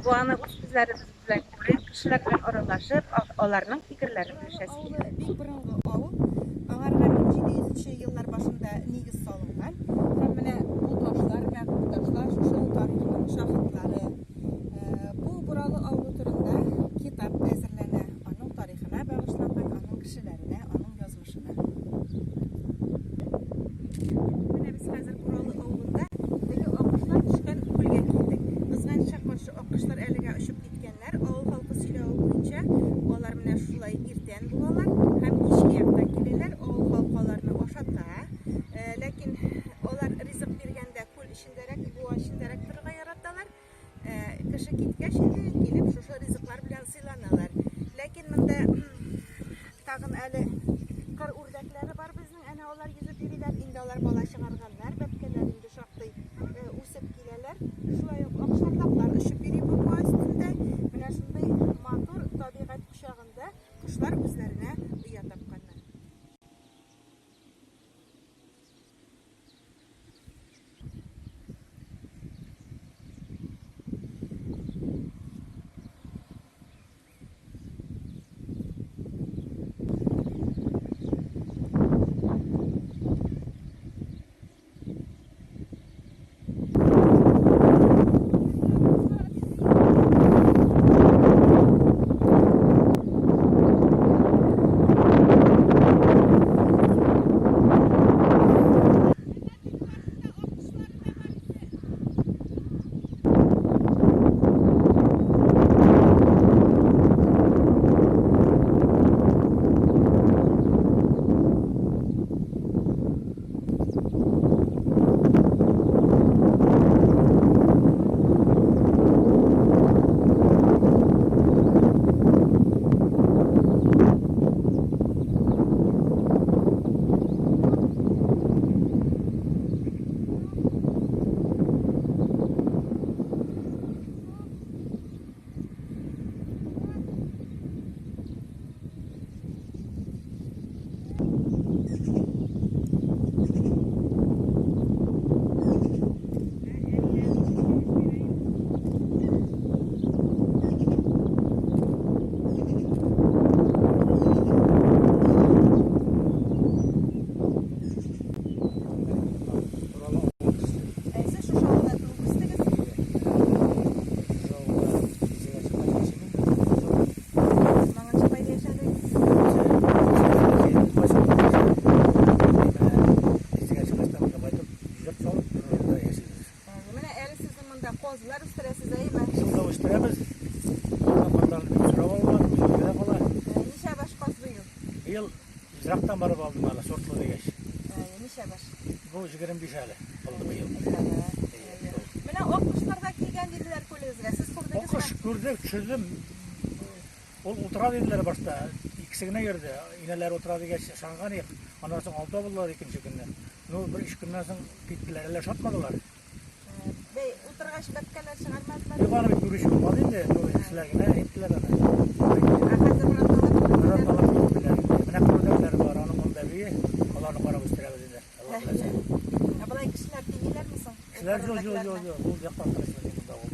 Буаны үз күзләребез белән күреп, кешеләр белән аралашып, аларның фикерләрен белешәсе килә. Бик борынгы авыл. Аңарга 1700 нче еллар башында нигез салынган. Һәм менә бу ташлар, мәгърур ташлар, шушы тарихның шаһитлары. Бу Буралы авылы турында китап әзерләнә. Аның тарихына багышланган, аның кешеләренә, аның язмышына. Менә без хәзер Буралы авылында теге аккошлар төшкән күлгә килдек. Кызганычка каршы, аккошлар әлегә очып киткәннәр. Авыл халкы сөйләве буенча, алар менә шулай иртән булалар һәм кичке якта киләләр. Авыл халкы аларны ашата. Ләкин алар ризык биргәндә күл эчендәрәк, буа эчендәрәк торырга яраталар. Кеше киткәч инде килеп шушы ризыклар белән сыйланалар. Ләкин монда тагын әле кыр үрдәкләре бар безнең. Әнә алар йөзеп йөриләр. Инде алар бала чыгарганнар, бәбкәләр инде шактый үсеп киләләр. Шулай ук акчарлаклар очып йөри бу буа өстендә. Менә шундый матур табигать кочагында кошлар үзләренә оя тапканнар. Сез шушы авылда туып үстегез? Моңынчы кайда яшәдегез? Менә әле сезнең монда казлар үстерәсез, әйеме? Шунда үстерәбез. Казларны бик сорап алалар, үзебезгә дә кала. Ничә баш каз быел? Быел ерактан барып алдым әле, сортлы дигәч. Ничә баш? Бу 25 әле булды быел. Менә аккошлар да килгән диделәр күлегезгә. Сез күрдегезме? Аккош күрдек, төшердем. Ул утыра диделәр башта. Икесе генә йөрде. Инәләр утыра дигәч, ышанган идек. Аннан соң алтау булдылар икенче көнне. Ну, бер өч көннән соң киттеләр. Әллә ошатмадылар. Бәй, утыргач бәбкәләр чыгармадылар. Юк, аны бит күрүче булмады инде. Ну, кешеләр генә әйттеләр аны. Ә хәзер бераз Бераз алып киттеләр. Менә күрдәкләр бар, аның монда бие. Аларны карап үстерәбез инде. Алла теләсә. Ә болай кешеләр тимиләрме соң? Кешеләр юк, юк, юк, юк. Ул яктан тыныч монда ул.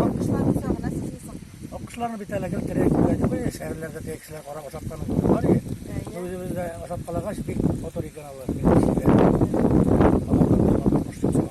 Аккошларны сагынасызмы соң? Аккошларны бит әле гел терәк күрә түгел, шәһәрләрдә теге кешеләр карап ашаткан бар. Үзебез дә ашаткалагач бик матур икән алар. Алардан кош чыкса.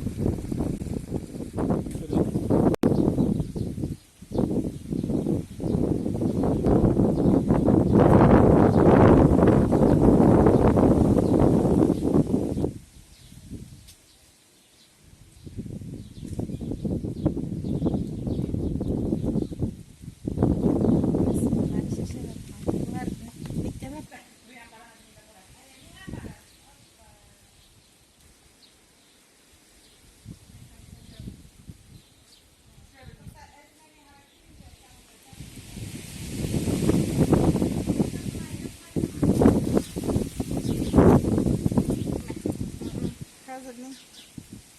Хәзер мин.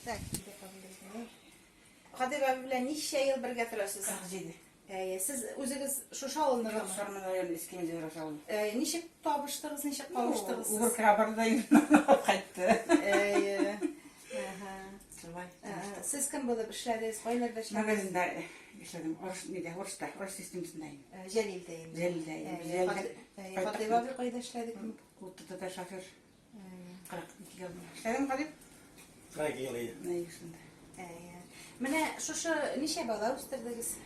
Так, Кадир абый белән ничә ел бергә торасыз? 47. Әйе, сез үзегез шушы авылныкымы? Юк, Сарман районы Иске Мөдәррис авылы. Әйе, ничек табыштыгыз, ничек кавыштыгыз? Угыр крабарда алып кайтты. Әйе. Ага. Шулай. Сез кем булып эшләдегез? Кайларда эшләдегез? Магазинда эшләдем. Орыс нидә, Орыста, Орыс системасында инде. Җәлилдә инде. Җәлилдә инде. Фатыйх абый кайда эшләде? Кем? УТТда шофер. 42 ел. Эшләдем, Галим? 42 ел, әйе. Әйе, шунда. Әйе. Менә шушы ничә бала үстердегез?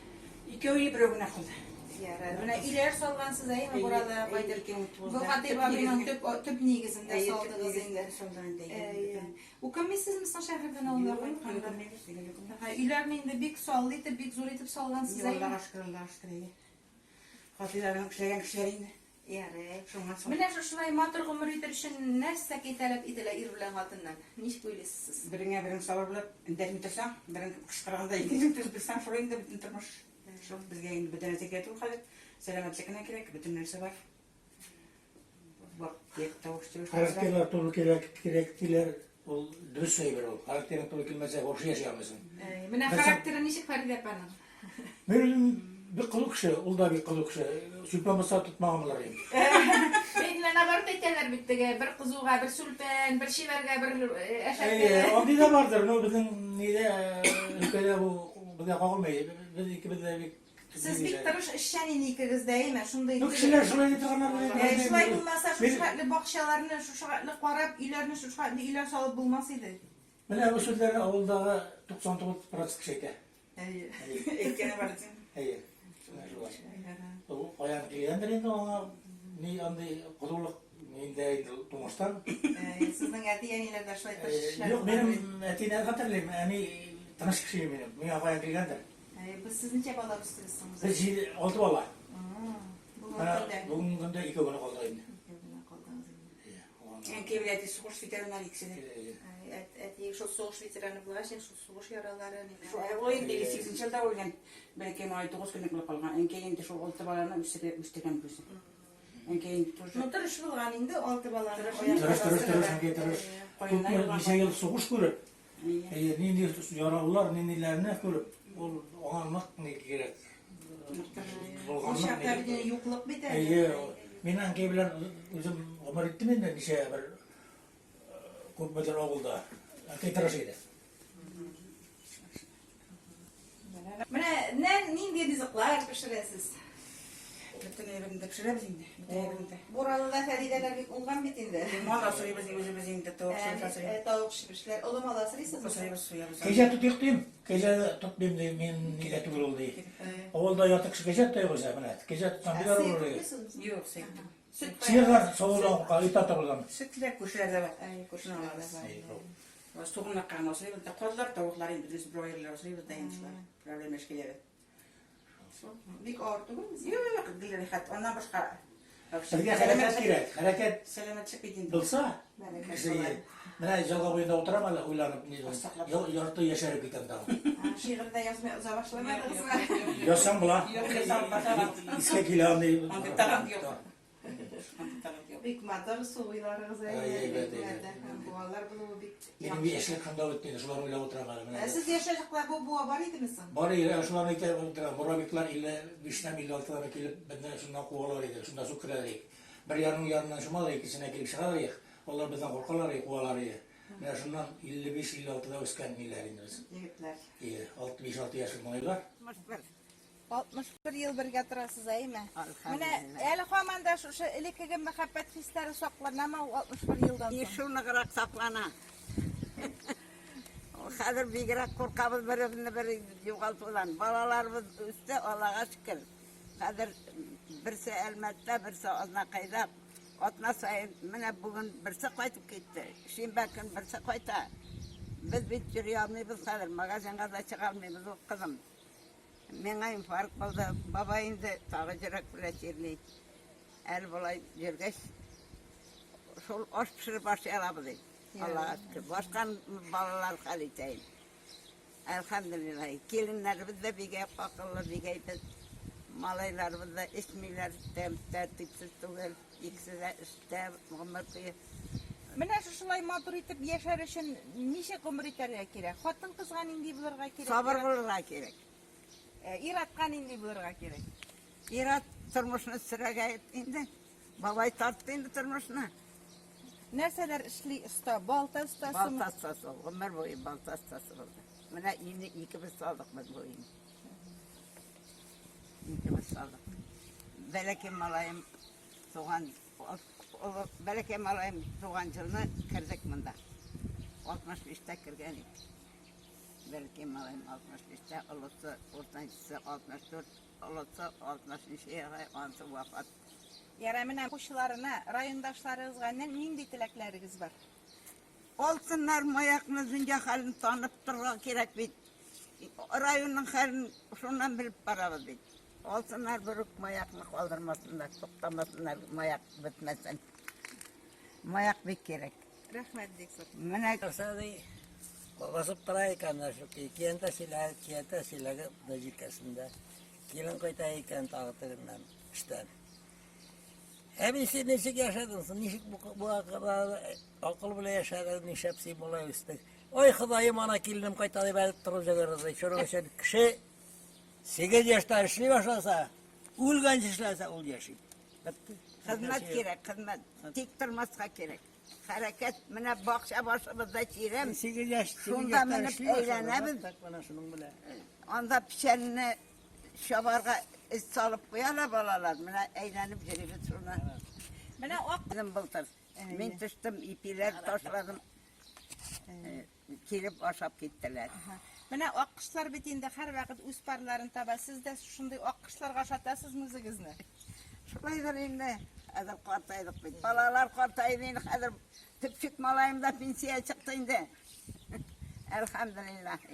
Икәү берәү генә калды. Ярар. Менә өйләр салгансыз, әйеме, Бурада кайтып? 2009-да. Бу Фатыйх абыйның төп төп нигезендә Әйе, төп салдыгыз инде. нигезендә салдык инде. Әйе. Үкенмисезме соң шәһәрдән авылга Юк, кайтканга? үкенмибез, үкенмибез. Ага, Өйләрне инде бик саллы итеп, бик зур итеп салгансыз, әйеме? Аллага шөкер, Аллага шөкер, әйе. Фатыйх абыйның эшләгән кешеләре инде. Ярый. Шуңа соң. Менә шушылай матур гомер итер өчен нәрсә таләп ителә ир белән хатыннан? Ничек уйлыйсыз сез? Береңә берең сабыр белән эндәшми торсаң, берең кычкырганда икенчең түзеп торсаң, шул инде бөтен тормыш. Шул безгә инде бөтен нәрсә кирәк түгел хәзер. Сәламәтлек кенә кирәк, бөтен нәрсә бар. Вак тек тавыш төш. Характерлар туры кирәк, кирәк диләр. Ул дөрес әйбер ул. Характерың туры килмәсә, вообще яши алмыйсың. Менә характеры ничек Фәридә апаның? Мин үзем бик кызу кеше, ул да бик кызу кеше. Сүлпән булса тотмаган булыр идем. Менә наоборот әйтәләр бит теге, бер кызуга, бер сүлпән, бер чибәргә, бер әшәке. Әйе, андый да бардыр. Но безнең нидә өлкәдә бу безгә кагылмый. Без икебез дә бик Сез бик тырыш эшчән инде икегез дә, әйме? Шундый. Ну, кешеләр шулай ди торганнар. Шулай булмаса, шушы хәтле бакчаларны, шушы хәтле карап, өйләрне, шушы хәтле өйләр салып булмас иде. Менә бу сүзләрне авылдагы 99% кеше әйтә. Әйе. Әйткәне бар дисең. Әйе. Шулай шулай. Ул каян килгәндер инде аңа ни андый кызулык миндә инде тумыштан. Әйе, сезнең әти-әниләр дә шулай тырыш кешеләр. Юк, минем әтине хәтерлим. Әни тыныч кеше минем. Миңа каян килгәндер. Әйе, без сез ничә бала үстердегез соң? Без җиде, алты бала. Бүгенге Менә көндә. бүгенге көндә ике генә калды инде. Ике генә калдыгыз инде. Әйе, аңа- Әнкәй белән әти сугыш ветераннары икесе дә. Әйе. Әй, Әти шул сугыш ветераны булгач, инде шул сугыш яралары Шул ул инде 58 елда үлгән. Бәләкәй малай 9 көнлек булып калган. Әнкәй инде шул алты баланы үстереп үстергән үзе. Әнкәй инде тоже Ну, тырыш булган инде, алты баланы. Тырыш, тырыш, тырыш, әнкәй, тырыш. Күпме ничә ел сугыш күреп, әйе, нинди яралылар, ниндиләрне күреп, ул аңа нык ни кирәк. Ул Булганлык чакта ни бит инде юклык бит әле. Әйе, мин әнкәй белән үзем гомер иттем инде ничә бер күпмедер авылда. Әнкәй тырыш иде. Менә нә нинди ризыклар пешерәсез? Бөтен әйберне дә пешерәбез инде. Бөтен әйберне дә. Буралыда Фәридәләр бик уңган бит инде. Мал асрыйбыз үзебез инде, тавык шөбеш асрыйбыз. Тавык шөбешләр, олы мал асрыйсызмы? Асрыйбыз, суябыз. Кәҗә тотыйк дим, кәҗә тотмыйм ди, мин нигә түгел ул ди. Авылда ярты кеше кәҗә тота югыйсә, менә. Кәҗә тотсаң бик ару булыр иде. Юк, сыер түгел. Сөт Сыерлар савылдан курка, өй татырылдан. Сөт тә күршеләрдә бар. Әй, күршеләрдә бар. Сугымнар кан асрыйбыз да, казлар, тавыклар инде без бройлерлар асрыйбыз да инде шулар. Проблема эшкәләре. Бик авыр түгелме? Юк, юк, гел рәхәт. Аннан башка Безгә хәрәкәт кирәк. Хәрәкәт Сәламәтлек бит инде. булса, Бәрәкәт кеше була. менә җылга буенда утырам әле уйланып, ни ярты яшәреп китәм тагын. Шигырь дә язмый уза башламадыгызмы? Язсаң була. Юк, язам, башламадым. Искә килә андый. Андый талант юк. Андый талант юк. Бик матур су буйларыгыз Әй, әйе. әйбәт, әйбәт. Буалар булуы бик Минем яшьлек шунда үтте инде, шуларны уйлап утырам әле менә. Сез яшь чакта бу буа бар идеме соң? Бар иде, шуларны әйтә утырам. Буровиклар 55-тән 56-дан килеп, безне шуннан куалар иде, шунда су керә идек. Бер ярның ярыннан чумалар, икенчесенә килеп чыгалар идек. Алар бездән куркалар иде, куалар иде. Менә шуннан 55-56-да үскән ниләр инде без. Егетләр. Ие, 6-5-6 яшьлек малайлар. 61 ел бергә торасыз, әйме? Менә әле һаман да шушы элеккеге мәхәббәт хисләре сакланамы ул 61 елдан И соң? шул ныграк саклана. Хәзер бигрәк куркабыз беребезне бер югалтудан. Балаларыбыз үсте, Аллага шөкер. Хәзер берсе Әлмәттә, берсе Азнакайда. Атна саен менә бүген берсе кайтып китте. Шимбә көн берсе кайта. Без бит йөри алмыйбыз хәзер, магазинга да чыга алмыйбыз ул кызым. Миңа инфаркт булды. Бабай инде тагы йөрәк белән чирли. Әле болай йөргәч, шул аш пешереп ашый алабыз инде. Аллага шөкер. Башка балалар хәл итә инде. Әлхәмдүлилләһ. Киленнәребез дә бик акыллы, бик әйбәт. Малайларыбыз да эчмиләр, тәм тәртипсез түгел. Икесе дә эштә, гомер буе. Менә шушылай матур итеп яшәр өчен ничек гомер итәргә кирәк? Хатын-кызга нинди булырга кирәк? Сабыр булырга кирәк. Ир-атка нинди булырга кирәк? Ир-ат тормышны сөрәгә инде. Бабай тартты инде тормышны. Нәрсәләр эшли оста? Балта остасымы? Балта остасы ул, гомер буе балта остасы булды. Менә өйне икебез салдык без бу өйне. Икебез салдык. Бәләкәй малаем туган, олы бәләкәй малаем туган елны кердек монда. 65-тә кергән идек. Бәләкәй малаем 65-тә, олысы, уртанчысы 64, олысы 60 нчы анысы вафат. Ярай, менә укучыларына, райондашларыгызга нинди теләкләрегез бар? Алсыннар маякны, дөнья хәлен танып торырга кирәк бит. Районның хәлен шуннан белеп барабыз бит. Алсыннар бер үк маякны калдырмасыннар, туктамасыннар, маяк бетмәсен. Маяк бик кирәк. Рәхмәт бик зур. Менә Нәрсә ди? Басып тора икән менә шул көянтә чиләге, көянтә чиләге менә җилкәсендә. Килен кайта икән тагы тегеннән, эштән. Әби, син ничек яшәдең соң? Ничек бу бу акыл белән яшәдең? Нишләп син болай үстең? Ой, Ходаем, ана киленем кайта дип әле торып җибәрде. Шуның өчен кеше 8 яшьтә эшли башласа, үлгәнче эшләсә, ул яши. Бетте. Хезмәт кирәк, хезмәт. Тик тормаска кирәк. Хәрәкәт, менә бакча башыбызда чирәм. 8 яшь, 8 Шунда яшьтә менеп эшли башлады. әйләнәбез. Так менә шуның белән. Анда печәнне чабарга эз салып куялар балалар. Менә әйләнеп йөрибез шуны. Менә ак Үзем былтыр. Мин төштем, ипиләр ташладым. Килеп ашап киттеләр. Менә аккошлар бит инде һәрвакыт үз парларын таба. Сез дә шундый аккошларга ошатасызмы үзегезне? Шулайдыр инде. Хәзер картайдык бит. Балалар картайды инде хәзер. Төпчек малаем да пенсия чыкты инде. Әлхәмдүлилләһ.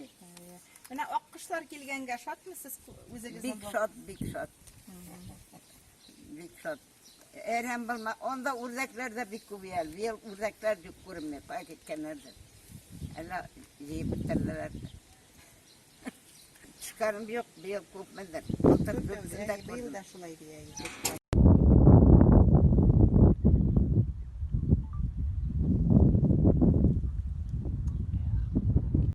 Менә аккошлар килгәнгә шатмы сез үзегезнең? Бик шат, бик шат. Бик шат. Әрәм булма. Анда үрдәкләр дә бик күп әле. Быел үрдәкләр юк күренми. Кая киткәннәрдер. Әллә җыеп бетерделәр. Төшкәнем юк, быел күпмедер. Былтыр күпсен дә Быел күрдем. да шулай дия.